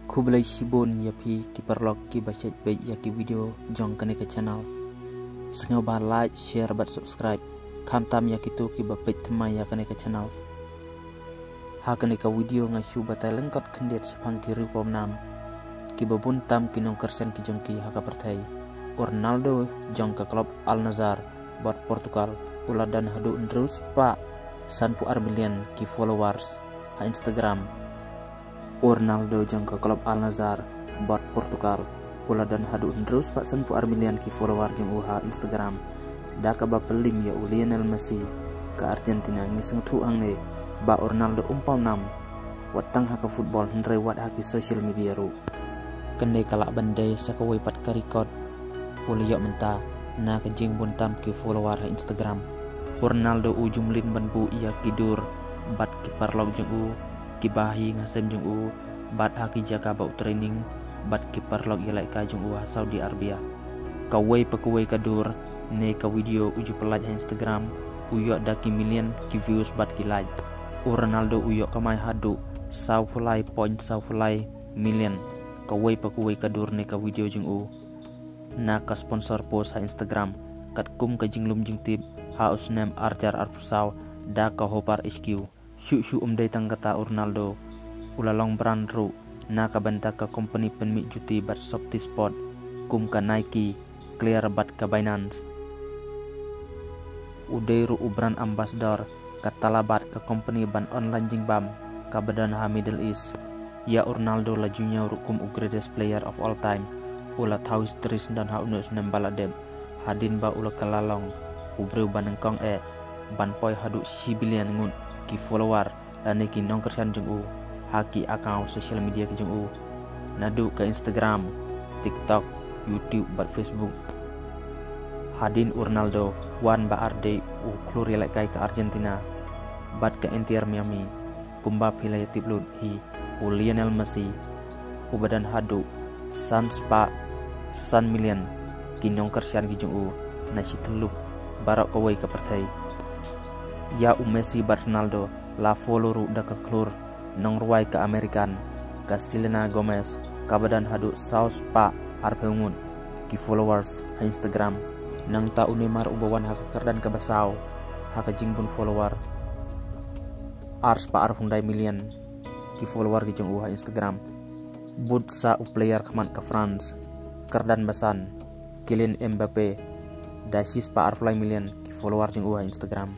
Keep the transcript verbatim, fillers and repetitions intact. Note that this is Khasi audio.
Khublei shibun ïa phi ki paralok kiba shait beit ïa ki video jong kane ka channel. Sngewbha like, share bad subscribe. Khamtam ïa kito kiba peit thymmai ïa kane ka channel. Ha kane ka video nga shu batai lyngkot khyndiat shaphang ki riewpawmnam kiba bun tam ki nongkyrshan ki jong ki ha ka pyrthei. U Ronaldo jong ka club Al Nassr bad Portugal u la don haduh hynriew spah sanphew ar million ki followers ha Instagram. U Ronaldo jong ka club Al Nassr bad Portugal u la don haduh hynriew spah sanphew ar million ki follower jong u ha Instagram. Da kaba pynlong ïa u Lionel Messi ka Argentina, ngi sngewthuh hangne ba u Ronaldo um pawnam wat tang ha ka football hynrei wat ha ki social media ruh. Kane ka lah ban dei sa kawei pat ka record u la ïoh mynta na ka jingbun tam ki follower ha Instagram. U Ronaldo u ju mlien ban buh ïa ki dur bad ki paralok jong u, ki bahaïing hasem jong u, bad ha ki jaka ba u training bad ki paralok ïalehkai jong u ha Saudi Arabia. Kawei pa kawei ka dur ne ka video u ju pyllait ha Instagram u ïoh da ki million ki views bad ki like. U Ronaldo u ïoh kamai haduh sawphew lai point sawphew lai million kawei pa kawei ka dur ne ka video jong u na ka sponsor post ha Instagram katkum ka jinglum jingtip ha u snem arhajar arphew saw da ka Hopper H Q. Shuh shuh um dei tang kata, u Ronaldo u la long brand ruh na ka bynta ka company pynmih juti bad sopti sport kum ka Nike, Clear bad ka Binance. U dei ruh u brand ambassador ka Talabat, ka company ban online jingbam kaba don ha Middle East. Ïa u Ronaldo la ju ñiew ruh kum u greatest player of all time. U la thaw history syndon ha une u snem ba la dep hadien ba u la kylla long u briew ba nyngkong eh ban poi haduh shi billion ngut ki follower lane ki nongkyrshan jong u ha ki account social media ki jong u, naduh ka Instagram, TikTok, YouTube bad Facebook. Hadien u Ronaldo wan ba ar dei u khlur ïalehkai ka Argentina bad ka Inter Miami. Kumba phi la ïa tip lut hi, u Lionel Messi uba don haduh san spah san million ki nongkyrshan ki jong u na shi tyllup baroh kawei ka pyrthei. Ïa u Messi bad Ronaldo la follow ruh da ka khlur nongrwai ka American ka Selena Gomez kaba don haduh saw spah arphew ngut ki followers ha Instagram. Nangta u Neymar uba wan ha ka kyrdan kaba saw ha ka jingbun follower, ar spah arphew khyndai million ki follower ki jong u ha Instagram. Bud sa u player khmat ka France kyrdan ba san, Kylian Mbappe, da shi spah arphew lai million ki follower jong u ha Instagram.